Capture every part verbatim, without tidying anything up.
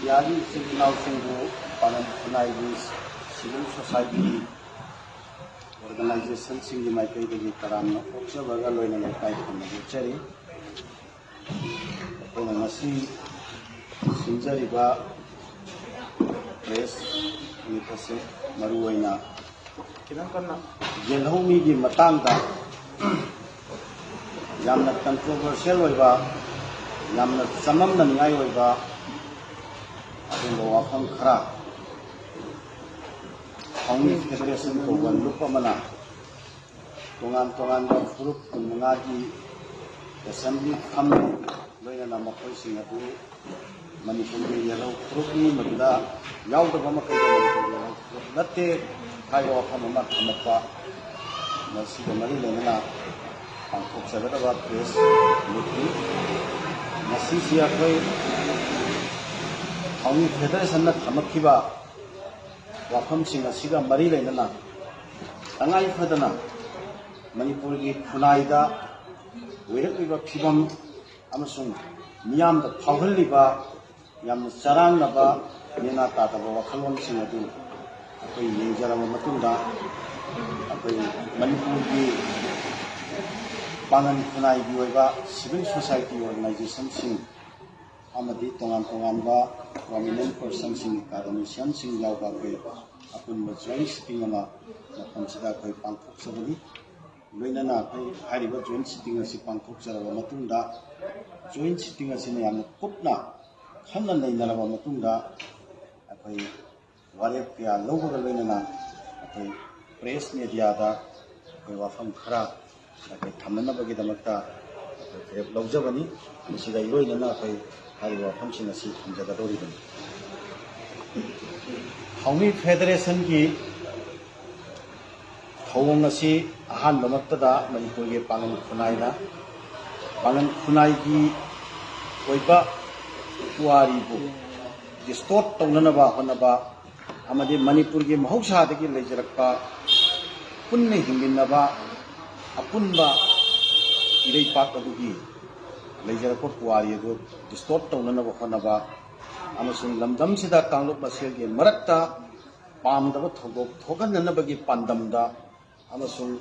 ꯌꯥꯔꯤ ꯏꯆꯤꯜ ꯏꯅꯥꯎꯁꯤꯡꯕꯨ ꯄꯥꯉꯟ ꯈꯨꯟꯅꯥꯏꯒꯤ civil society organizationꯁꯤꯡꯒꯤ ꯃꯥꯏꯀꯩꯗꯒꯤ ꯇꯔꯥꯝꯅ ꯑꯣꯛꯆꯕꯒ ꯂꯣꯏꯅꯅ ꯏꯀꯥꯏ ꯈꯨꯝꯅꯕ ꯎꯠꯆꯔꯤ꯫ ꯑꯩꯈꯣꯏꯅ ꯉꯁꯤ ꯁꯤꯟꯖꯔꯤꯕ press meet ꯑꯁꯤ ꯃꯔꯨꯑꯣꯏꯅ ꯈꯤꯇꯪ ꯀꯟꯅ ꯌꯦꯜꯍꯧꯃꯤꯒꯤ ꯃꯇꯥꯡꯗ ꯌꯥꯝꯅ controversial ꯑꯣꯏꯕ, ꯌꯥꯝꯅ ꯆꯃꯝꯅꯅꯤꯡꯉꯥꯏ ꯑꯣꯏꯕ ꯑꯗꯨꯒꯨꯝꯕ ꯋꯥꯐꯝ ꯈꯔ ꯍꯥꯎꯃꯤ Federation ꯀꯧꯕ ꯂꯨꯞ ꯑꯃꯅ ꯇꯣꯉꯥꯟ ꯇꯣꯉꯥꯟꯕ ꯐꯨꯔꯨꯞ ꯀꯨꯟꯃꯉꯥꯒꯤ assembly ꯐꯝꯃꯤ꯫ ꯂꯣꯏꯅꯅ ꯃꯈꯣꯏꯁꯤꯡ ꯑꯗꯨ ꯃꯅꯤꯄꯨꯔꯒꯤ ꯌꯦꯜꯍꯧ ꯐꯨꯔꯨꯞꯅꯤ, ꯃꯗꯨꯗ ꯌꯥꯎꯗꯕ ꯃꯈꯩꯗ ꯃꯅꯤꯄꯨꯔꯒꯤ ꯌꯦꯜꯍꯧ ꯐꯨꯔꯨꯞ ꯅꯠꯇꯦ ꯍꯥꯏꯕ ꯋꯥꯐꯝ ꯑꯃ ꯊꯝꯃꯛꯄ꯫ ꯃꯁꯤꯒ ꯃꯔꯤ ꯂꯩꯅꯅ ꯄꯥꯡꯊꯣꯛꯆꯒꯗꯕ press meetꯅꯤ꯫ ꯉꯁꯤꯁꯤ ꯑꯩꯈꯣꯏ ꯍꯥꯎꯃꯤ Federationꯅ ꯊꯝꯃꯛꯈꯤꯕ ꯋꯥꯐꯝꯁꯤꯡ ꯑꯁꯤꯒ ꯃꯔꯤ ꯂꯩꯅꯅ ꯇꯉꯥꯏ ꯐꯗꯅ ꯃꯅꯤꯄꯨꯔꯒꯤ ꯈꯨꯟꯅꯥꯏꯗ ꯑꯣꯏꯔꯛꯂꯤꯕ ꯐꯤꯕꯝ ꯑꯃꯁꯨꯡ ꯃꯤꯌꯥꯝꯗ ꯐꯥꯎꯍꯜꯂꯤꯕ ꯌꯥꯝꯅ ꯆꯔꯥꯡꯅꯕ, ꯅꯦꯅꯥ ꯇꯥꯗꯕ ꯋꯥꯈꯜꯂꯣꯟꯁꯤꯡ ꯑꯗꯨ ꯑꯩꯈꯣꯏ ꯌꯦꯡꯖꯔꯕ ꯃꯇꯨꯡꯗ, ꯑꯩꯈꯣꯏ ꯃꯅꯤꯄꯨꯔꯒꯤ ꯄꯥꯉꯟ ꯈꯨꯟꯅꯥꯏꯒꯤ ꯑꯣꯏꯕ civil society organizationꯁꯤꯡ ꯑꯃꯗꯤ ꯇꯣꯉꯥꯟ ꯇꯣꯉꯥꯟꯕ prominent personꯁꯤꯡ, academicianꯁꯤꯡ ꯌꯥꯎꯕ ꯑꯩꯈꯣꯏ ꯑꯄꯨꯟꯕ joint sitting ꯑꯃ ꯃꯐꯝꯁꯤꯗ ꯑꯩꯈꯣꯏ ꯄꯥꯡꯊꯣꯛꯆꯕꯅꯤ꯫ ꯂꯣꯏꯅꯅ ꯑꯩꯈꯣꯏ ꯍꯥꯏꯔꯤꯕ joint sitting ꯑꯁꯤ ꯄꯥꯡꯊꯣꯛꯆꯔꯕ ꯃꯇꯨꯡꯗ, joint sitting ꯑꯁꯤꯅ ꯌꯥꯝꯅ ꯀꯨꯞꯅ ꯈꯟꯅ ꯅꯩꯅꯔꯕ ꯃꯇꯨꯡꯗ, ꯑꯩꯈꯣꯏ ꯋꯥꯔꯦꯞ ꯀꯌꯥ ꯂꯧꯕꯒ ꯂꯣꯏꯅꯅ ꯑꯩꯈꯣꯏ press mediaꯗ ꯑꯩꯈꯣꯏ ꯋꯥꯐꯝ ꯈꯔ ꯑꯩꯈꯣꯏ ꯊꯝꯅꯅꯕꯒꯤꯗꯃꯛꯇ ꯑꯩꯈꯣꯏ ꯐꯤꯔꯦꯞ ꯂꯧꯖꯕꯅꯤ꯫ ꯃꯁꯤꯗ ꯏꯔꯣꯏꯅꯅ ꯑꯩꯈꯣꯏ ꯍꯥꯏꯔꯤꯕ ꯋꯥꯐꯝꯁꯤꯡ ꯑꯁꯤ ꯊꯝꯖꯒꯗꯧꯔꯤꯕꯅꯤ꯫ ꯍꯥꯎꯃꯤ Federationꯒꯤ ꯊꯧꯑꯣꯡ ꯑꯁꯤ ꯑꯍꯥꯟꯕꯃꯛꯇꯗ ꯃꯅꯤꯄꯨꯔꯒꯤ ꯄꯥꯉꯟ ꯈꯨꯟꯅꯥꯏꯅ, ꯄꯥꯉꯟ ꯈꯨꯟꯅꯥꯏꯒꯤ ꯑꯣꯏꯕ ꯄꯨꯋꯥꯔꯤꯕꯨ distort ꯇꯧꯅꯅꯕ ꯍꯣꯠꯅꯕ ꯑꯃꯗꯤ ꯃꯅꯤꯄꯨꯔꯒꯤ ꯃꯍꯧꯁꯥꯗꯒꯤ ꯂꯩꯖꯔꯛꯄ ꯄꯨꯟꯅ ꯍꯤꯡꯃꯤꯟꯅꯕ ꯑꯄꯨꯟꯕ ꯏꯔꯩꯄꯥꯛ ꯑꯗꯨꯒꯤ ꯂꯩꯖꯔꯛꯄ ꯄꯨꯋꯥꯔꯤ ꯑꯗꯨ distort ꯇꯧꯅꯅꯕ ꯍꯣꯠꯅꯕ ꯑꯃꯁꯨꯡ ꯂꯝꯗꯝꯁꯤꯗ ꯀꯥꯡꯂꯨꯞ ꯃꯁꯦꯜꯒꯤ ꯃꯔꯛꯇ ꯄꯥꯝꯗꯕ ꯊꯧꯗꯣꯛ ꯊꯣꯛꯍꯟꯗꯅꯕꯒꯤ ꯄꯥꯟꯗꯝꯗ ꯑꯃꯁꯨꯡ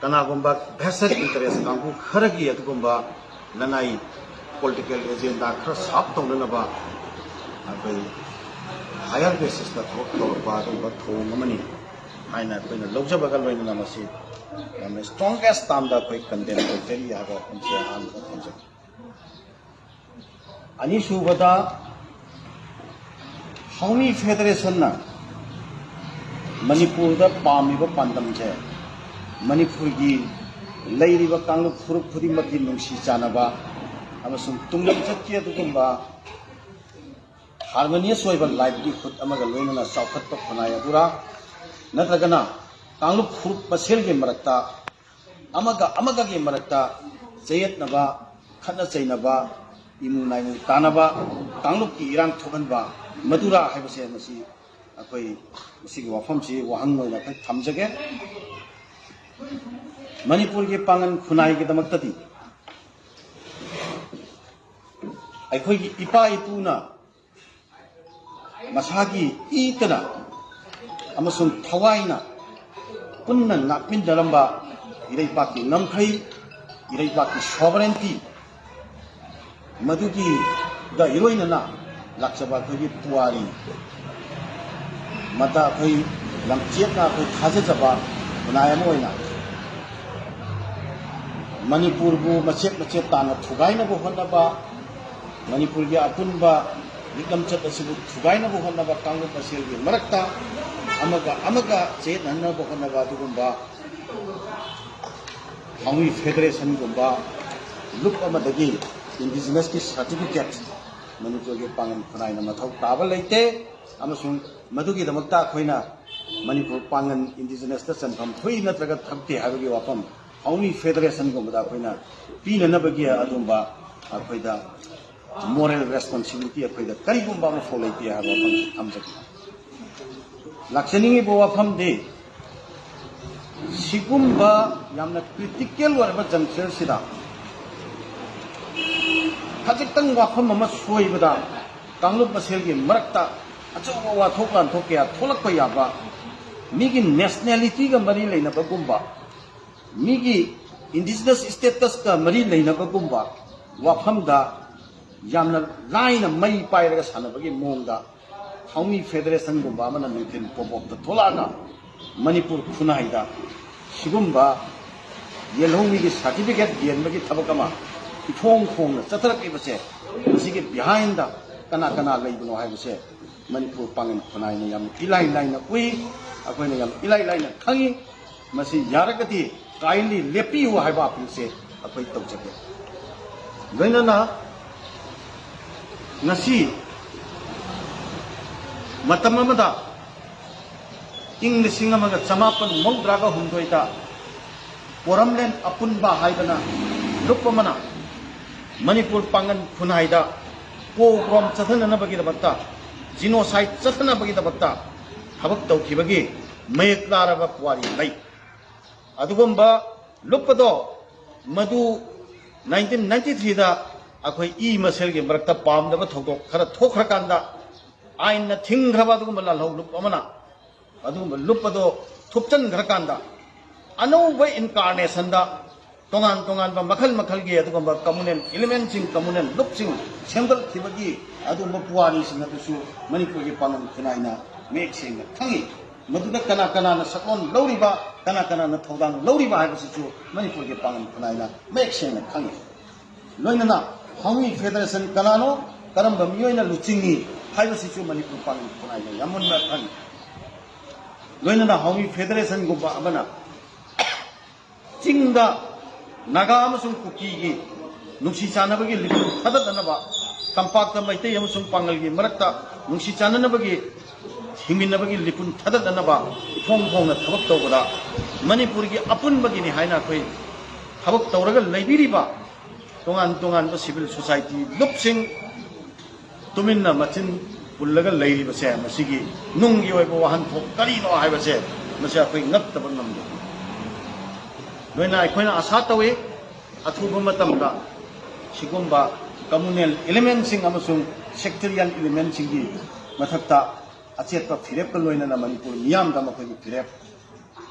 ꯀꯅꯥꯒꯨꯝꯕ vested interest ꯀꯥꯡꯕꯨ ꯈꯔꯒꯤ ꯑꯗꯨꯒꯨꯝꯕ ꯂꯅꯥꯏ political agenda ꯈꯔ serve ꯇꯧꯅꯅꯕ ꯑꯩꯈꯣꯏ higher basisꯇ ꯊꯕꯛ ꯇꯧꯔꯛꯄ ꯑꯗꯨꯒꯨꯝꯕ ꯊꯧꯑꯣꯡ ꯑꯃꯅꯤ ꯍꯥꯏꯅ ꯑꯩꯈꯣꯏꯅ ꯂꯧꯖꯕꯒ ꯂꯣꯏꯅꯅ ꯃꯁꯤ ꯌꯥꯝꯅ strongest termꯗ ꯑꯩꯈꯣꯏ condemn ꯇꯧꯖꯔꯤ ꯍꯥꯏꯕ ꯋꯥꯐꯝꯁꯦ ꯑꯍꯥꯟꯕꯗ ꯊꯝꯖꯒꯦ꯫ ꯑꯅꯤꯁꯨꯕꯗ, ꯍꯥꯎꯃꯤ ꯐꯦꯗꯔꯦꯁꯟꯅ ꯃꯅꯤꯄꯨꯔꯗ ꯄꯥꯝꯃꯤꯕ ꯄꯥꯟꯗꯝꯁꯦ ꯃꯅꯤꯄꯨꯔꯒꯤ ꯂꯩꯔꯤꯕ ꯀꯥꯡꯂꯨꯞ ꯐꯨꯔꯨꯞ ꯈꯨꯗꯤꯡꯃꯛꯀꯤ ꯅꯨꯡꯁꯤ ꯆꯥꯟꯅꯕ ꯑꯃꯁꯨꯡ ꯇꯨꯡꯂꯝꯆꯠꯀꯤ ꯑꯗꯨꯒꯨꯝꯕ harmonious ꯑꯣꯏꯕ livelihood ꯑꯃꯒ ꯂꯣꯏꯅꯅ ꯆꯥꯎꯈꯠꯄ ꯈꯨꯟꯅꯥꯏ ꯑꯗꯨꯔꯥ, ꯅꯠꯇ꯭ꯔꯒꯅ ꯀꯥꯡꯂꯨꯞ ꯐꯨꯔꯨꯞ ꯃꯁꯦꯜꯒꯤ ꯃꯔꯛꯇ ꯑꯃꯒ ꯑꯃꯒꯒꯤ ꯃꯔꯛꯇ ꯆꯌꯦꯠꯅꯕ, ꯈꯠꯅ ꯆꯩꯅꯕ, ꯏꯃꯨ ꯅꯥꯏꯃꯨ ꯇꯥꯅꯕ, ꯀꯥꯡꯂꯨꯞꯀꯤ ꯏꯔꯥꯡ ꯊꯣꯛꯍꯟꯕ, ꯃꯗꯨꯔꯥ ꯍꯥꯏꯕꯁꯦ ꯃꯁꯤ ꯑꯩꯈꯣꯏ ꯃꯁꯤꯒꯤ ꯋꯥꯐꯝꯁꯤ ꯋꯥꯍꯪ ꯑꯣꯏꯅ ꯑꯩꯈꯣꯏ ꯊꯝꯖꯒꯦ꯫ ꯃꯅꯤꯄꯨꯔꯒꯤ ꯄꯥꯡꯒꯜ ꯈꯨꯟꯅꯥꯏꯒꯤꯗꯃꯛꯇꯗꯤ ꯑꯩꯈꯣꯏꯒꯤ ꯏꯄꯥ ꯏꯄꯨꯅ ꯃꯁꯥꯒꯤ ꯏꯇꯅ ꯑꯃꯁꯨꯡ ꯊꯋꯥꯏꯅ ꯄꯨꯟꯅ ꯉꯥꯛꯃꯤꯟꯅꯔꯝꯕ ꯏꯔꯩꯄꯥꯛꯀꯤ ꯉꯝꯈꯩ, ꯏꯔꯩꯄꯥꯛꯀꯤ sovereignty, ꯃꯗꯨꯒꯤꯒ ꯏꯔꯣꯏꯅꯅ ꯂꯥꯛꯆꯕ ꯑꯩꯈꯣꯏꯒꯤ ꯄꯨꯋꯥꯔꯤ, ꯃꯗ ꯑꯩꯈꯣꯏ ꯂꯝꯆꯦꯠꯅ ꯑꯩꯈꯣꯏ ꯊꯥꯖꯖꯕ ꯈꯨꯟꯅꯥꯏ ꯑꯃ ꯑꯣꯏꯅ ꯃꯅꯤꯄꯨꯔꯕꯨ ꯃꯆꯦꯠ ꯃꯆꯦꯠ ꯇꯥꯅ ꯊꯨꯒꯥꯏꯅꯕ ꯍꯣꯠꯅꯕ, ꯃꯅꯤꯄꯨꯔꯒꯤ ꯑꯄꯨꯟꯕ ꯂꯤꯛꯂꯝꯆꯠ ꯑꯁꯤꯕꯨ ꯊꯨꯒꯥꯏꯅꯕ ꯍꯣꯠꯅꯕ ꯀꯥꯡꯂꯨꯞ ꯃꯁꯦꯜꯒꯤ ꯃꯔꯛꯇ ꯑꯃꯒ ꯑꯃꯒ ꯆꯌꯦꯠꯅꯅꯕ ꯍꯣꯠꯅꯕ ꯑꯗꯨꯒꯨꯝꯕ ꯍꯥꯎꯃꯤ ꯐꯦꯗꯔꯦꯁꯟꯒꯨꯝꯕ ꯂꯨꯞ ꯑꯃꯗꯒꯤ ꯏꯟꯗꯤꯖꯤꯅꯁꯀꯤ ꯁꯥꯔꯇꯤꯐꯤꯀꯦꯠ ꯃꯅꯤꯄꯨꯔꯒꯤ ꯄꯥꯡꯒꯜ ꯈꯨꯟꯅꯥꯏꯅ ꯃꯊꯧ ꯇꯥꯕ ꯂꯩꯇꯦ꯫ ꯑꯃꯁꯨꯡ ꯃꯗꯨꯒꯤꯗꯃꯛꯇ ꯑꯩꯈꯣꯏꯅ ꯃꯅꯤꯄꯨꯔ ꯄꯥꯡꯒꯜ ꯏꯟꯗꯤꯖꯤꯅꯁꯇ ꯆꯟꯐꯝ ꯊꯣꯛꯏ ꯅꯠꯇ꯭ꯔꯒ ꯊꯣꯛꯇꯦ ꯍꯥꯏꯕꯒꯤ ꯋꯥꯐꯝ ꯍꯥꯎꯃꯤ ꯐꯦꯗꯔꯦꯁꯟꯒꯨꯝꯕꯗ ꯑꯩꯈꯣꯏꯅ ꯄꯤꯅꯅꯕꯒꯤ ꯑꯗꯨꯝꯕ ꯑꯩꯈꯣꯏꯗ moral responsibility ꯑꯩꯈꯣꯏꯗ ꯀꯔꯤꯒꯨꯝꯕ ꯑꯃꯐꯥꯎ ꯂꯩꯇꯦ ꯍꯥꯏꯕ ꯋꯥꯐꯝꯁꯤ ꯊꯝꯖꯒꯦ꯫ ꯂꯥꯛꯆꯅꯤꯡꯉꯤꯕ ꯋꯥꯐꯝꯗꯤ ꯁꯤꯒꯨꯝꯕ ꯌꯥꯝꯅ critical ꯑꯣꯏꯔꯕ juncture ꯁꯤꯗ ꯈꯖꯤꯛꯇꯪ ꯋꯥꯐꯝ ꯑꯃ ꯁꯣꯏꯕꯗ ꯀꯥꯡꯂꯨꯞ ꯃꯁꯦꯜꯒꯤ ꯃꯔꯛꯇ ꯑꯆꯧꯕ ꯋꯥꯊꯣꯛ ꯂꯥꯟꯊꯣꯛ ꯀꯌꯥ ꯊꯣꯛꯂꯛꯄ ꯌꯥꯕ, ꯃꯤꯒꯤ ꯅꯦꯁꯅꯦꯂꯤꯇꯤꯒ ꯃꯔꯤ ꯂꯩꯅꯕꯒꯨꯝꯕ, ꯃꯤꯒꯤ ꯏꯟꯗꯤꯖꯤꯅꯁ ꯁ꯭ꯇꯦꯇꯁꯀ ꯃꯔꯤ ꯂꯩꯅꯕꯒꯨꯝꯕ ꯋꯥꯐꯝꯗ ꯌꯥꯝꯅ ꯂꯥꯏꯅ ꯃꯩ ꯄꯥꯏꯔꯒ ꯁꯥꯟꯅꯕꯒꯤ ꯃꯑꯣꯡꯗ ꯍꯥꯎꯃꯤ ꯐꯦꯗꯔꯦꯁꯟꯒꯨꯝꯕ ꯑꯃꯅ ꯅꯨꯡꯊꯤꯜ ꯄꯣꯞ ꯑꯞꯇ ꯊꯣꯛꯂꯛꯑꯒ ꯃꯅꯤꯄꯨꯔ ꯈꯨꯟꯅꯥꯏꯗ ꯁꯤꯒꯨꯝꯕ ꯌꯦꯜꯍꯧꯃꯤꯒꯤ ꯁꯥꯔꯇꯤꯐꯤꯀꯦꯠ ꯌꯦꯟꯕꯒꯤ ꯊꯕꯛ ꯑꯃ ꯏꯐꯣꯡ ꯐꯣꯡꯅ ꯆꯠꯊꯔꯛꯂꯤꯕꯁꯦ, ꯃꯁꯤꯒꯤ ꯕꯤꯍꯥꯏꯟꯗ ꯀꯅꯥ ꯀꯅꯥ ꯂꯩꯕꯅꯣ ꯍꯥꯏꯕꯁꯦ ꯃꯅꯤꯄꯨꯔ ꯄꯥꯡꯒꯜ ꯈꯨꯟꯅꯥꯏꯅ ꯌꯥꯝ ꯏꯂꯥꯏ ꯂꯥꯏꯅ ꯎꯏ, ꯑꯩꯈꯣꯏꯅ ꯌꯥꯝ ꯏꯂꯥꯏ ꯂꯥꯏꯅ ꯈꯪꯉꯤ꯫ ꯃꯁꯤ ꯌꯥꯔꯒꯗꯤ ꯀꯥꯏꯟꯂꯤ ꯂꯦꯞꯄꯤꯌꯨ ꯍꯥꯏꯕ ꯑꯄꯤꯜꯁꯦ ꯑꯩꯈꯣꯏ ꯇꯧꯖꯒꯦ꯫ ꯂꯣꯏꯅꯅ ꯉꯁꯤ ꯃꯇꯝ ꯑꯃꯗ ꯏꯪ ꯂꯤꯁꯤꯡ ꯑꯃꯒ ꯆꯃꯥꯄꯟ ꯃꯧꯗ꯭ꯔꯥꯒ ꯍꯨꯝꯗꯣꯏꯗ ꯄꯣꯔꯝꯂꯦꯟ ꯑꯄꯨꯟꯕ ꯍꯥꯏꯗꯅ ꯂꯨꯞ ꯑꯃꯅ ꯃꯅꯤꯄꯨꯔ ꯄꯥꯡꯒꯟ ꯈꯨꯟꯅꯥꯏꯗ ꯄꯣꯒ꯭ꯔꯣꯝ ꯆꯠꯊꯅꯅꯕꯒꯤꯗꯃꯛꯇ, ꯖꯤꯅꯣꯁꯥꯏꯠ ꯆꯠꯊꯅꯕꯒꯤꯗꯃꯛꯇ ꯊꯕꯛ ꯇꯧꯈꯤꯕꯒꯤ ꯃꯌꯦꯛ ꯂꯥꯔꯕ ꯄꯨꯋꯥꯔꯤ ꯂꯩ꯫ ꯑꯗꯨꯒꯨꯝꯕ ꯂꯨꯞ ꯑꯗꯣ ꯃꯗꯨ ꯅꯥꯏꯟꯇꯤꯟ ꯅꯥꯏꯟꯇꯤ ꯊ꯭ꯔꯤꯗ ꯑꯩꯈꯣꯏ ꯏ ꯃꯁꯦꯜꯒꯤ ꯃꯔꯛꯇ ꯄꯥꯝꯗꯕ ꯊꯧꯗꯣꯛ ꯈꯔ ꯊꯣꯛꯈ꯭ꯔꯀꯥꯟꯗ, ꯑꯥꯏꯟꯅ ꯊꯤꯡꯈ꯭ꯔꯕ ꯑꯗꯨꯒꯨꯝꯕ ꯂꯥꯜꯍꯧ ꯂꯨꯞ ꯑꯃꯅ ꯑꯗꯨꯒꯨꯝꯕ ꯂꯨꯞ ꯑꯗꯣ ꯊꯨꯞꯆꯟꯈ꯭ꯔꯀꯥꯟꯗ, ꯑꯅꯧꯕ ꯏꯟꯀꯥꯔꯅꯦꯁꯟꯗ ꯇꯣꯉꯥꯟ ꯇꯣꯉꯥꯟꯕ ꯃꯈꯜ ꯃꯈꯜꯒꯤ ꯑꯗꯨꯒꯨꯝꯕ ꯀꯝꯃꯨꯅꯦꯜ ꯏꯂꯤꯃꯦꯟꯁꯤꯡ, ꯀꯝꯃꯨꯅꯦꯜ ꯂꯨꯞꯁꯤꯡ ꯁꯦꯝꯒꯠꯈꯤꯕꯒꯤ ꯑꯗꯨꯒꯨꯝꯕ ꯄꯨꯋꯥꯔꯤꯁꯤꯡ ꯑꯗꯨꯁꯨ ꯃꯅꯤꯄꯨꯔꯒꯤ ꯄꯥꯡꯒꯜ ꯈꯨꯟꯅꯥꯏꯅ ꯃꯌꯦꯛ ꯁꯦꯡꯅ ꯈꯪꯉꯤ꯫ ꯃꯗꯨꯗ ꯀꯅꯥ ꯀꯅꯥꯅ ꯁꯛꯂꯣꯟ ꯂꯧꯔꯤꯕ, ꯀꯅꯥ ꯀꯅꯥꯅ ꯊꯧꯗꯥꯡ ꯂꯧꯔꯤꯕ ꯍꯥꯏꯕꯁꯤꯁꯨ ꯃꯅꯤꯄꯨꯔꯒꯤ ꯄꯥꯡꯒꯜ ꯈꯨꯟꯅꯥꯏꯅ ꯃꯌꯦꯛ ꯁꯦꯡꯅ ꯈꯪꯉꯤ꯫ ꯂꯣꯏꯅꯅ ꯍꯥꯎꯃꯤ ꯐꯦꯗꯔꯦꯁꯟ ꯀꯅꯥꯅꯣ, ꯀꯔꯝꯕ ꯃꯤꯑꯣꯏꯅ ꯂꯨꯆꯤꯡꯉꯤ ꯍꯥꯏꯕꯁꯤꯁꯨ ꯃꯅꯤꯄꯨꯔ ꯄꯥꯡꯒꯜ ꯈꯨꯟꯅꯥꯏꯅ ꯌꯥꯝ ꯃꯨꯟꯅ ꯈꯪꯉꯤ꯫ ꯂꯣꯏꯅꯅ ꯍꯥꯎꯃꯤ ꯐꯦꯗꯔꯦꯁꯟꯒꯨꯝꯕ ꯑꯃꯅ ꯆꯤꯡꯗ ꯅꯥꯒꯥ ꯑꯃꯁꯨꯡ ꯀꯨꯀꯤꯒꯤ ꯅꯨꯡꯁꯤ ꯆꯥꯟꯅꯕꯒꯤ ꯂꯤꯄꯨꯟ ꯊꯥꯗꯠꯅꯅꯕ, ꯇꯝꯄꯥꯛꯇ ꯃꯩꯇꯩ ꯑꯃꯁꯨꯡ ꯄꯥꯡꯒꯜꯒꯤ ꯃꯔꯛꯇ ꯅꯨꯡꯁꯤ ꯆꯥꯟꯅꯅꯕꯒꯤ, ꯍꯤꯡꯃꯤꯟꯅꯕꯒꯤ ꯂꯤꯄꯨꯟ ꯊꯥꯗꯠꯅꯅꯕ ꯏꯐꯣꯡ ꯐꯣꯡꯅ ꯊꯕꯛ ꯇꯧꯕꯗ ꯃꯅꯤꯄꯨꯔꯒꯤ ꯑꯄꯨꯟꯕꯒꯤꯅꯤ ꯍꯥꯏꯅ ꯑꯩꯈꯣꯏ ꯊꯕꯛ ꯇꯧꯔꯒ ꯂꯩꯕꯤꯔꯤꯕ ꯇꯣꯉꯥꯟ ꯇꯣꯉꯥꯟꯕ ꯁꯤꯚꯤꯜ ꯁꯣꯁꯥꯏꯇꯤ ꯂꯨꯞꯁꯤꯡ ꯇꯨꯃꯤꯟꯅ ꯃꯆꯤꯟ ꯄꯨꯜꯂꯒ ꯂꯩꯔꯤꯕꯁꯦ, ꯃꯁꯤꯒꯤ ꯅꯨꯡꯒꯤ ꯑꯣꯏꯕ ꯋꯥꯍꯟꯊꯣꯛ ꯀꯔꯤꯅꯣ ꯍꯥꯏꯕꯁꯦ, ꯃꯁꯤ ꯑꯩꯈꯣꯏ ꯉꯛꯇꯕ ꯉꯝꯗꯦ꯫ ꯂꯣꯏꯅ ꯑꯩꯈꯣꯏꯅ ꯑꯁꯥ ꯇꯧꯏ, ꯑꯊꯨꯕ ꯃꯇꯝꯗ ꯁꯤꯒꯨꯝꯕ communal elementꯁꯤꯡ ꯑꯃꯁꯨꯡ sectarian elementꯁꯤꯡꯒꯤ ꯃꯊꯛꯇ ꯑꯆꯦꯠꯄ ꯐꯤꯔꯦꯞꯀ ꯂꯣꯏꯅꯅ ꯃꯅꯤꯄꯨꯔ ꯃꯤꯌꯥꯝꯗ ꯃꯈꯣꯏꯒꯤ ꯐꯤꯔꯦꯞ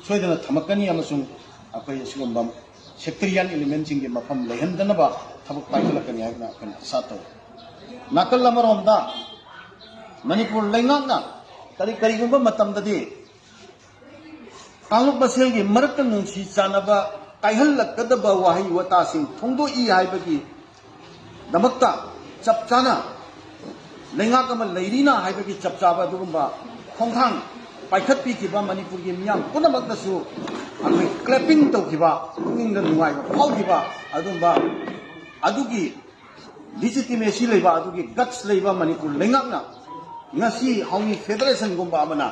ꯁꯣꯏꯗꯅ ꯊꯝꯃꯛꯀꯅꯤ ꯑꯃꯁꯨꯡ ꯑꯩꯈꯣꯏ ꯑꯁꯤꯒꯨꯝꯕ sectarian elementꯁꯤꯡꯒꯤ ꯃꯐꯝ ꯂꯩꯍꯟꯗꯅꯕ ꯊꯕꯛ ꯄꯥꯏꯈꯠꯂꯛꯀꯅꯤ ꯍꯥꯏꯗꯅ ꯑꯩꯈꯣꯏꯅ ꯑꯥꯁꯥ ꯇꯧꯏ꯫ ꯅꯥꯀꯜ ꯑꯃꯔꯣꯝꯗ ꯃꯅꯤꯄꯨꯔ ꯂꯩꯉꯥꯛꯅ ꯀꯔꯤ ꯀꯔꯤꯒꯨꯝꯕ ꯃꯇꯝꯗꯗꯤ ꯀꯥꯡꯂꯨꯞ ꯃꯁꯦꯜꯒꯤ ꯃꯔꯛꯇ ꯅꯨꯡꯁꯤ ꯆꯥꯟꯅꯕ ꯀꯥꯏꯍꯜꯂꯛꯀꯗꯕ ꯋꯥꯍꯩ ꯋꯥꯇꯥꯁꯤꯡ ꯐꯣꯡꯗꯣꯛꯏ ꯍꯥꯏꯕꯒꯤ ꯗꯃꯛꯇ ꯆꯞ ꯆꯥꯅ ꯂꯩꯉꯥꯛ ꯑꯃ ꯂꯩꯔꯤꯅ ꯍꯥꯏꯕꯒꯤ ꯆꯞ ꯆꯥꯕ ꯑꯗꯨꯒꯨꯝꯕ ꯈꯣꯡꯊꯥꯡ ꯄꯥꯏꯈꯠꯄꯤꯈꯤꯕ ꯃꯅꯤꯄꯨꯔꯒꯤ ꯃꯤꯌꯥꯝ ꯄꯨꯝꯅꯃꯛꯅꯁꯨ ꯑꯩꯈꯣꯏ clapping ꯇꯧꯈꯤꯕ, ꯄꯨꯛꯅꯤꯡꯗ ꯅꯨꯡꯉꯥꯏꯕ ꯐꯥꯎꯈꯤꯕ ꯑꯗꯨꯒꯨꯝꯕ ꯑꯗꯨꯒꯤ legitimacy ꯂꯩꯕ, ꯑꯗꯨꯒꯤ guts ꯂꯩꯕ ꯃꯅꯤꯄꯨꯔ ꯂꯩꯉꯥꯛꯅ ꯉꯁꯤ ꯍꯥꯎꯃꯤ federationꯒꯨꯝꯕ ꯑꯃꯅ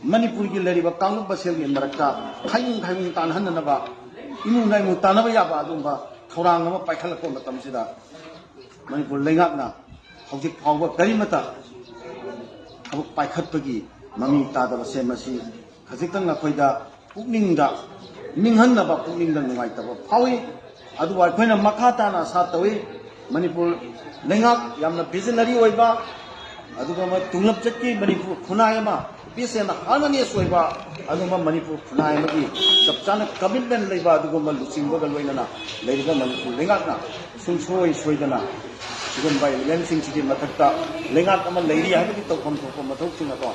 ꯃꯅꯤꯄꯨꯔꯒꯤ ꯂꯩꯔꯤꯕ ꯀꯥꯡꯂꯨꯞ ꯃꯁꯦꯜꯒꯤ ꯃꯔꯛꯇ ꯈꯥꯏꯅꯤꯡ ꯈꯥꯏꯅꯤꯡ ꯇꯥꯟꯅꯍꯟꯅꯅꯕ, ꯏꯃꯨꯡ ꯅꯥꯏꯃꯨ ꯇꯥꯟꯅꯕ ꯌꯥꯕ ꯑꯗꯨꯒꯨꯝꯕ ꯊꯧꯔꯥꯡ ꯑꯃ ꯄꯥꯏꯈꯠꯂꯛꯄ ꯃꯇꯝꯁꯤꯗ ꯃꯅꯤꯄꯨꯔ ꯂꯩꯉꯥꯛꯅ ꯍꯧꯖꯤꯛ ꯐꯥꯎꯕ ꯀꯔꯤꯃꯠꯇ ꯊꯕꯛ ꯄꯥꯏꯈꯠꯄꯒꯤ ꯃꯃꯤ ꯇꯥꯗꯕꯁꯦ ꯃꯁꯤ ꯈꯖꯤꯛꯇꯪ ꯑꯩꯈꯣꯏꯗ ꯄꯨꯛꯅꯤꯡꯗ ꯅꯤꯡꯍꯟꯅꯕ, ꯄꯨꯛꯅꯤꯡꯗ ꯅꯨꯡꯉꯥꯏꯇꯕ ꯐꯥꯎꯏ꯫ ꯑꯗꯨꯕꯨ ꯑꯩꯈꯣꯏꯅ ꯃꯈꯥ ꯇꯥꯅ ꯑꯥꯁꯥ ꯇꯧꯏ, ꯃꯅꯤꯄꯨꯔ ꯂꯩꯉꯥꯛ ꯌꯥꯝꯅ visionary ꯑꯣꯏꯕ, ꯑꯗꯨꯒ ꯑꯃ ꯇꯨꯡꯂꯞꯆꯠꯀꯤ ꯃꯅꯤꯄꯨꯔ ꯈꯨꯟꯅꯥꯏ ꯑꯃ, peace and harmonious ꯑꯣꯏꯕ, ꯑꯗꯨꯒꯨꯝꯕ ꯃꯅꯤꯄꯨꯔ ꯈꯨꯟꯅꯥꯏ ꯑꯃꯒꯤ ꯆꯞ ꯆꯥꯅ commitment ꯂꯩꯕ ꯑꯗꯨꯒꯨꯝꯕ ꯂꯨꯆꯤꯡꯕꯒ ꯂꯣꯏꯅꯅ ꯂꯩꯔꯤꯕ ꯃꯅꯤꯄꯨꯔ ꯂꯩꯉꯥꯛꯅ ꯁꯨꯡꯁꯣꯏ ꯁꯣꯏꯗꯅ ꯁꯤꯒꯨꯝꯕ elementꯁꯤꯡꯁꯤꯒꯤ ꯃꯊꯛꯇ ꯂꯩꯉꯥꯛ ꯑꯃ ꯂꯩꯔꯤ ꯍꯥꯏꯕꯒꯤ ꯇꯧꯐꯝ ꯊꯣꯛꯄ ꯃꯊꯧꯁꯤꯡ ꯑꯗꯣ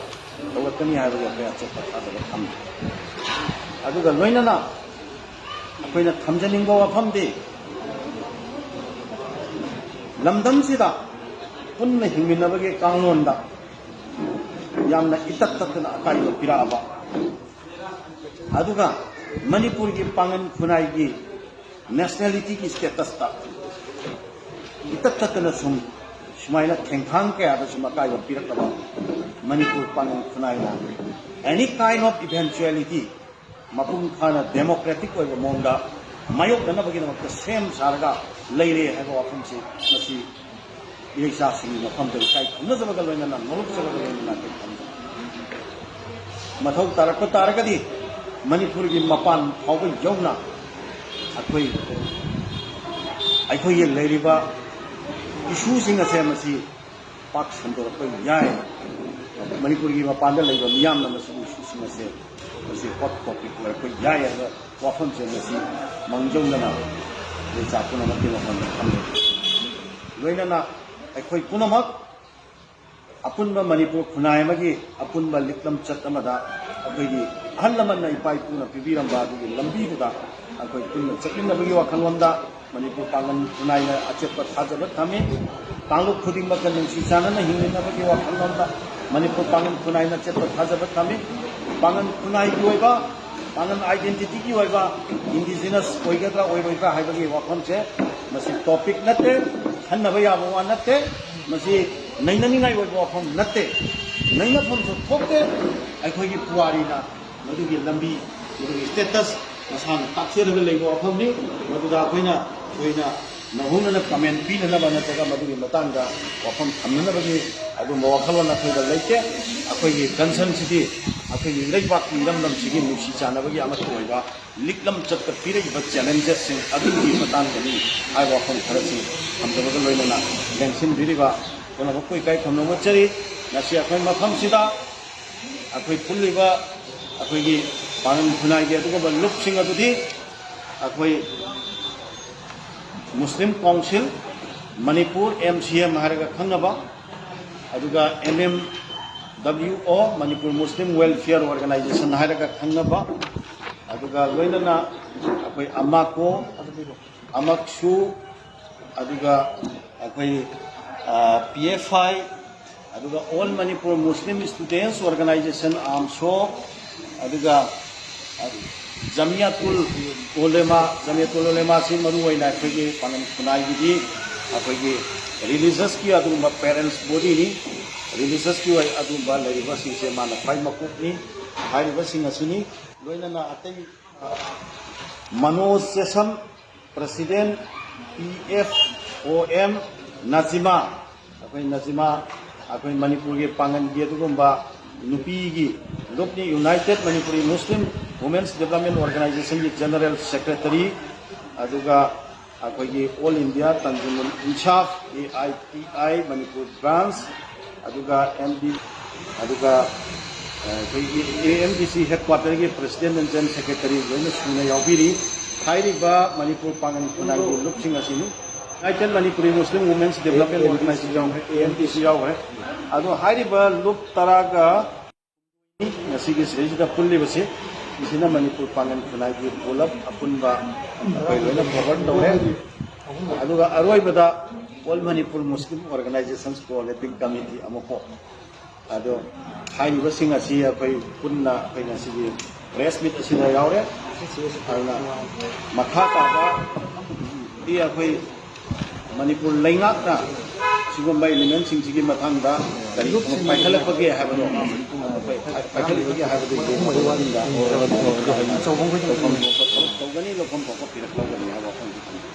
ꯇꯧꯔꯛꯀꯅꯤ ꯍꯥꯏꯕꯒꯤ ꯑꯩꯈꯣꯏ ꯑꯆꯦꯠꯄ ꯊꯥꯖꯕ ꯊꯝꯃꯤ꯫ ꯑꯗꯨꯒ ꯂꯣꯏꯅꯅ ꯑꯩꯈꯣꯏꯅ ꯊꯝꯖꯅꯤꯡꯕ ꯋꯥꯐꯝꯗꯤ, ꯂꯝꯗꯝꯁꯤꯗ ꯄꯨꯟꯅ ꯍꯤꯡꯃꯤꯟꯅꯕꯒꯤ ꯀꯥꯡꯂꯣꯟꯗ ꯌꯥꯝꯅ ꯏꯇꯠ ꯇꯠꯇꯅ ꯑꯀꯥꯏꯕ ꯄꯤꯔꯛꯑꯕ, ꯑꯗꯨꯒ ꯃꯅꯤꯄꯨꯔꯒꯤ ꯄꯥꯡꯒꯜ ꯈꯨꯟꯅꯥꯏꯒꯤ nationalityꯒꯤ statusꯇ ꯏꯇꯠ ꯇꯠꯇꯅ ꯁꯨꯝ ꯁꯨꯃꯥꯏꯅ ꯊꯦꯡꯊꯥꯡ ꯀꯌꯥꯗ ꯁꯨꯝ ꯑꯀꯥꯏꯕ ꯄꯤꯔꯛꯂꯕ ꯃꯅꯤꯄꯨꯔ ꯄꯥꯡꯒꯜ ꯈꯨꯟꯅꯥꯏꯅ any kind of eventuality ꯃꯄꯨꯡ ꯐꯥꯅ democratic ꯑꯣꯏꯕ ꯃꯑꯣꯡꯗ ꯃꯥꯌꯣꯛꯅꯅꯕꯒꯤꯗꯃꯛꯇ ꯁꯦꯝ ꯁꯥꯔꯒ ꯂꯩꯔꯦ ꯍꯥꯏꯕ ꯋꯥꯐꯝꯁꯤ ꯃꯁꯤ ꯏꯔꯩꯆꯥꯁꯤꯡꯒꯤ ꯃꯐꯝꯗ ꯏꯀꯥꯏ ꯈꯨꯝꯅꯖꯕꯒ ꯂꯣꯏꯅꯅ, ꯅꯣꯂꯨꯛꯆꯕꯒ ꯂꯣꯏꯅꯅ ꯑꯩꯈꯣꯏ ꯊꯝꯖꯩ꯫ ꯃꯊꯧ ꯇꯥꯔꯛꯄ ꯇꯥꯔꯒꯗꯤ ꯃꯅꯤꯄꯨꯔꯒꯤ ꯃꯄꯥꯟ ꯐꯥꯎꯕ ꯌꯧꯅ ꯑꯩꯈꯣꯏ, ꯑꯩꯈꯣꯏꯒꯤ ꯂꯩꯔꯤꯕ ꯏꯁꯨꯁꯤꯡ ꯑꯁꯦ ꯃꯁꯤ ꯄꯥꯛ ꯁꯟꯗꯣꯔꯛꯄ ꯌꯥꯏ꯫ ꯃꯅꯤꯄꯨꯔꯒꯤ ꯃꯄꯥꯟꯗ ꯂꯩꯕ ꯃꯤꯌꯥꯝꯅ ꯃꯁꯤꯒꯤ ꯏꯁꯨꯁꯤꯡ ꯑꯁꯦ ꯃꯁꯤ ꯍꯣꯠ ꯇꯣꯄꯤꯛ ꯑꯣꯏꯔꯛꯄ ꯌꯥꯏ ꯍꯥꯏꯕ ꯋꯥꯐꯝꯁꯦ ꯃꯁꯤ ꯃꯥꯡꯖꯧꯅꯅ ꯂꯩꯆꯥ ꯄꯨꯝꯅꯃꯛꯀꯤ ꯃꯐꯝꯗ ꯊꯝꯖꯒꯦ꯫ ꯂꯣꯏꯅꯅ ꯑꯩꯈꯣꯏ ꯄꯨꯝꯅꯃꯛ ꯑꯄꯨꯟꯕ ꯃꯅꯤꯄꯨꯔ ꯈꯨꯟꯅꯥꯏ ꯑꯃꯒꯤ ꯑꯄꯨꯟꯕ ꯂꯤꯛꯂꯝ ꯆꯠ ꯑꯃꯗ ꯑꯩꯈꯣꯏꯒꯤ ꯑꯍꯜ ꯂꯃꯟꯅ ꯏꯄꯥ ꯏꯄꯨꯅ ꯄꯤꯕꯤꯔꯝꯕ ꯑꯗꯨꯒꯤ ꯂꯝꯕꯤꯗꯨꯗ ꯑꯩꯈꯣꯏ ꯄꯨꯟꯅ ꯆꯠꯃꯤꯟꯅꯕꯒꯤ ꯋꯥꯈꯜꯂꯣꯟꯗ ꯃꯅꯤꯄꯨꯔ ꯄꯥꯡꯒꯜ ꯈꯨꯟꯅꯥꯏꯅ ꯑꯆꯦꯠꯄ ꯊꯥꯖꯕ ꯊꯝꯃꯤ꯫ ꯀꯥꯡꯂꯨꯞ ꯈꯨꯗꯤꯡꯃꯛꯀ ꯅꯨꯡꯁꯤ ꯆꯥꯟꯅꯅ ꯍꯤꯡꯃꯤꯟꯅꯕꯒꯤ ꯋꯥꯈꯜꯂꯣꯟꯗ ꯃꯅꯤꯄꯨꯔ ꯄꯥꯡꯒꯜ ꯈꯨꯟꯅꯥꯏꯅ ꯑꯆꯦꯠꯄ ꯊꯥꯖꯕ ꯊꯝꯃꯤ꯫ ꯄꯥꯡꯒꯜ ꯈꯨꯟꯅꯥꯏꯒꯤ ꯑꯣꯏꯕ, ꯄꯥꯡꯒꯜ ꯑꯥꯏꯗꯦꯟꯇꯤꯇꯤꯒꯤ ꯑꯣꯏꯕ ꯏꯟꯗꯤꯖꯤꯅꯁ ꯑꯣꯏꯒꯗ꯭ꯔꯥ ꯑꯣꯏꯔꯣꯏꯗ꯭ꯔꯥ ꯍꯥꯏꯕꯒꯤ ꯋꯥꯐꯝꯁꯦ ꯃꯁꯤ ꯇꯣꯄꯤꯛ ꯅꯠꯇꯦ, ꯈꯟꯅꯕ ꯌꯥꯕ ꯋꯥ ꯅꯠꯇꯦ, ꯃꯁꯤ ꯅꯩꯅꯅꯤꯡꯉꯥꯏ ꯑꯣꯏꯕ ꯋꯥꯐꯝ ꯅꯠꯇꯦ, ꯅꯩꯅꯐꯝꯁꯨ ꯊꯣꯛꯇꯦ꯫ ꯑꯩꯈꯣꯏꯒꯤ ꯄꯨꯋꯥꯔꯤꯅ ꯃꯗꯨꯒꯤ ꯂꯝꯕꯤ, ꯃꯗꯨꯒꯤ ꯁ꯭ꯇꯦꯇꯁ ꯃꯁꯥꯅ ꯇꯥꯛꯆꯔꯒ ꯂꯩꯕ ꯋꯥꯐꯝꯅꯤ꯫ ꯃꯗꯨꯗ ꯑꯩꯈꯣꯏꯅ ꯊꯣꯏꯅ ꯅꯧꯍꯧꯅꯅ ꯀꯃꯦꯟ ꯄꯤꯅꯅꯕ ꯅꯠꯇ꯭ꯔꯒ ꯃꯗꯨꯒꯤ ꯃꯇꯥꯡꯗ ꯋꯥꯐꯝ ꯊꯝꯅꯅꯕꯒꯤ ꯑꯗꯨꯝꯕ ꯋꯥꯈꯜꯂꯣꯟ ꯑꯩꯈꯣꯏꯗ ꯂꯩꯇꯦ꯫ ꯑꯩꯈꯣꯏꯒꯤ ꯀꯟꯁꯔꯟꯁꯤꯗꯤ ꯑꯩꯈꯣꯏꯒꯤ ꯂꯩꯕꯥꯛꯀꯤ ꯏꯔꯝꯗꯝꯁꯤꯒꯤ ꯅꯨꯡꯁꯤ ꯆꯥꯟꯅꯕꯒꯤ ꯑꯃꯠꯇ ꯑꯣꯏꯕ ꯂꯤꯛꯂꯝ ꯆꯠꯇ ꯄꯤꯔꯛꯏꯕ ꯆꯦꯂꯦꯟꯖꯦꯁꯁꯤꯡ ꯑꯗꯨꯒꯤ ꯃꯇꯥꯡꯗꯅꯤ ꯍꯥꯏꯕ ꯋꯥꯐꯝ ꯈꯔꯁꯤ ꯊꯝꯖꯕꯒ ꯂꯣꯏꯅꯅ ꯂꯦꯡꯁꯤꯟꯕꯤꯔꯤꯕ ꯄꯨꯝꯅꯃꯛꯄꯨ ꯏꯀꯥꯏ ꯈꯨꯝꯅꯕ ꯎꯠꯆꯔꯤ꯫ ꯉꯁꯤ ꯑꯩꯈꯣꯏ ꯃꯐꯝꯁꯤꯗ ꯑꯩꯈꯣꯏ ꯄꯨꯜꯂꯤꯕ ꯑꯩꯈꯣꯏꯒꯤ ꯄꯥꯡꯒꯜ ꯈꯨꯟꯅꯥꯏꯒꯤ ꯑꯗꯨꯒꯨꯝꯕ ꯂꯨꯞꯁꯤꯡ ꯑꯗꯨꯗꯤ ꯑꯩꯈꯣꯏ Muslim council Manipur, M C M ꯍꯥꯏꯔꯒ ꯈꯪꯅꯕ, ꯑꯗꯨꯒ ꯑꯦꯝ ꯑꯦꯝ ꯗꯕ꯭ꯂꯤꯎ ꯑꯣ, ꯃꯅꯤꯄꯨꯔ ꯃꯨꯁꯂꯤꯝ ꯋꯦꯜꯐꯤꯌꯔ ꯑꯣꯔꯒꯅꯥꯏꯖꯦꯁꯟ ꯍꯥꯏꯔꯒ ꯈꯪꯅꯕ, ꯑꯗꯨꯒ ꯂꯣꯏꯅꯅ ꯑꯩꯈꯣꯏ ꯑꯃꯥꯀꯣ, ꯑꯃꯛꯁꯨ, ꯑꯗꯨꯒ ꯑꯩꯈꯣꯏ ꯄꯤ ꯑꯦꯐ ꯑꯥꯏ, ꯑꯗꯨꯒ ꯑꯣꯜ ꯃꯅꯤꯄꯨꯔ ꯃꯨꯁꯂꯤꯝ ꯏꯁꯇꯨꯗꯦꯟꯁ ꯑꯣꯔꯒꯅꯥꯏꯖꯦꯁꯟ, ꯑꯥꯝꯁꯣ, ꯑꯗꯨꯒ ꯖꯃꯤꯌꯥꯇꯨꯜ ꯎꯂꯦꯃꯥ, ꯖꯃꯤꯌꯥꯇꯨꯜ ꯎꯂꯦꯃꯥꯁꯤ ꯃꯔꯨ ꯑꯣꯏꯅ ꯑꯩꯈꯣꯏꯒꯤ ꯄꯥꯡꯒꯜ ꯈꯨꯟꯅꯥꯏꯒꯤꯗꯤ ꯑꯩꯈꯣꯏꯒꯤ ꯔꯤꯂꯤꯖꯁꯀꯤ ꯑꯗꯨꯒꯨꯝꯕ ꯄꯦꯔꯦꯟꯁ ꯕꯣꯗꯤꯅꯤ꯫ ꯔꯤꯂꯤꯖꯁꯀꯤ ꯑꯣꯏ ꯑꯗꯨꯒꯨꯝꯕ ꯂꯩꯔꯤꯕꯁꯤꯡꯁꯦ ꯃꯥꯅ ꯈ꯭ꯋꯥꯏ ꯃꯀꯣꯛꯅꯤ꯫ ꯍꯥꯏꯔꯤꯕꯁꯤꯡ ꯑꯁꯤꯅꯤ꯫ ꯂꯣꯏꯅꯅ ꯑꯇꯩ Manoj Chesam, president, P F O M, Najima, ꯑꯩꯈꯣꯏ ꯅꯖꯤꯃꯥ, ꯑꯩꯈꯣꯏ ꯃꯅꯤꯄꯨꯔꯒꯤ ꯄꯥꯡꯒꯜꯒꯤ ꯑꯗꯨꯒꯨꯝꯕ ꯅꯨꯄꯤꯒꯤ ꯂꯨꯞꯅꯤ, united Manipuri Muslim women's development ꯑꯣꯔꯒꯅꯥꯏꯖꯦꯁꯟꯒꯤ ꯖꯦꯅꯔꯦꯜ ꯁꯦꯀ꯭ꯔꯦꯇꯔꯤ, ꯑꯗꯨꯒ ꯑꯩꯈꯣꯏꯒꯤ all India Tanzimul Insaf, A I T I, Manipur branch, ꯑꯗꯨꯒ ꯑꯦꯝ ꯗꯤ ꯑꯗꯨꯒ ꯑꯩꯈꯣꯏꯒꯤ ꯑꯦ ꯑꯦꯝ ꯗꯤ ꯁꯤ ꯍꯦꯗꯀ꯭ꯋꯥꯇꯔꯒꯤ ꯄ꯭ꯔꯁꯤꯗꯦꯟ ꯑꯦꯟ ꯖꯦꯅꯔꯦꯜ ꯁꯦꯀ꯭ꯔꯦꯇꯔꯤ ꯂꯣꯏꯅ ꯁꯨꯅ ꯌꯥꯎꯕꯤꯔꯤ꯫ ꯍꯥꯏꯔꯤꯕ ꯃꯅꯤꯄꯨꯔ ꯄꯥꯡꯒꯜ ꯈꯨꯟꯅꯥꯏꯒꯤ ꯂꯨꯞꯁꯤꯡ ꯑꯁꯤꯅꯤ꯫ United Manipuri Muslim women's development organization ꯌꯥꯎꯈ꯭ꯔꯦ, ꯑꯦ ꯑꯦꯝ ꯗꯤ ꯁꯤ ꯌꯥꯎꯈ꯭ꯔꯦ꯫ ꯑꯗꯣ ꯍꯥꯏꯔꯤꯕ ꯂꯨꯞ ꯇꯔꯥꯒ ꯉꯁꯤꯒꯤ ꯁꯤꯗꯩꯁꯤꯗ ꯄꯨꯜꯂꯤꯕꯁꯤ, ꯃꯁꯤꯅ ꯃꯅꯤꯄꯨꯔ ꯄꯥꯡꯒꯜ ꯈꯨꯟꯅꯥꯏꯒꯤ ꯄꯨꯂꯞ ꯑꯄꯨꯟꯕ ꯑꯩꯈꯣꯏ ꯂꯣꯏꯅ ꯀꯣꯚꯔ ꯇꯧꯔꯦ꯫ ꯑꯗꯨꯒ ꯑꯔꯣꯏꯕꯗ ꯑꯣꯜ ꯃꯅꯤꯄꯨꯔ ꯃꯨꯁꯂꯤꯝ ꯑꯣꯔꯒꯅꯥꯏꯖꯦꯁꯟꯁ ꯀꯣꯑꯣꯔꯗꯤꯅꯦꯇꯤꯡ ꯀꯃꯤꯇꯤ ꯑꯃ ꯀꯣ꯫ ꯑꯗꯣ ꯍꯥꯏꯔꯤꯕꯁꯤꯡ ꯑꯁꯤ ꯑꯩꯈꯣꯏ ꯄꯨꯟꯅ ꯑꯩꯈꯣꯏ ꯉꯁꯤꯒꯤ ꯄ꯭ꯔꯦꯁ ꯃꯤꯠ ꯑꯁꯤꯗ ꯌꯥꯎꯔꯦ꯫ ꯑꯗꯨꯅ ꯃꯈꯥ ꯇꯥꯕ ꯗꯤ ꯑꯩꯈꯣꯏ ꯃꯅꯤꯄꯨꯔ ꯂꯩꯉꯥꯛꯅ ꯁꯤꯒꯨꯝꯕ ꯏꯂꯤꯃꯦꯟꯁꯤꯡꯁꯤꯒꯤ ꯃꯇꯥꯡꯗ ꯀꯔꯤ ꯄꯥꯏꯈꯠꯂꯛꯄꯒꯦ ꯍꯥꯏꯕꯗꯣ, ꯑꯩꯈꯣꯏ ꯄꯥꯏꯈꯠꯂꯛꯄꯒꯦ ꯍꯥꯏꯕꯗꯨ ꯌꯦꯡꯕꯒꯤ ꯃꯇꯨꯡꯗ ꯇꯧꯐꯝ ꯊꯣꯛꯄ ꯊꯕꯛ ꯇꯧꯒꯅꯤ, ꯂꯧꯐꯝ ꯊꯣꯛꯄ ꯄꯤꯔꯛ ꯂꯧꯒꯅꯤ ꯍꯥꯏꯕ ꯋꯥꯐꯝꯁꯤ ꯊꯝꯖꯩ꯫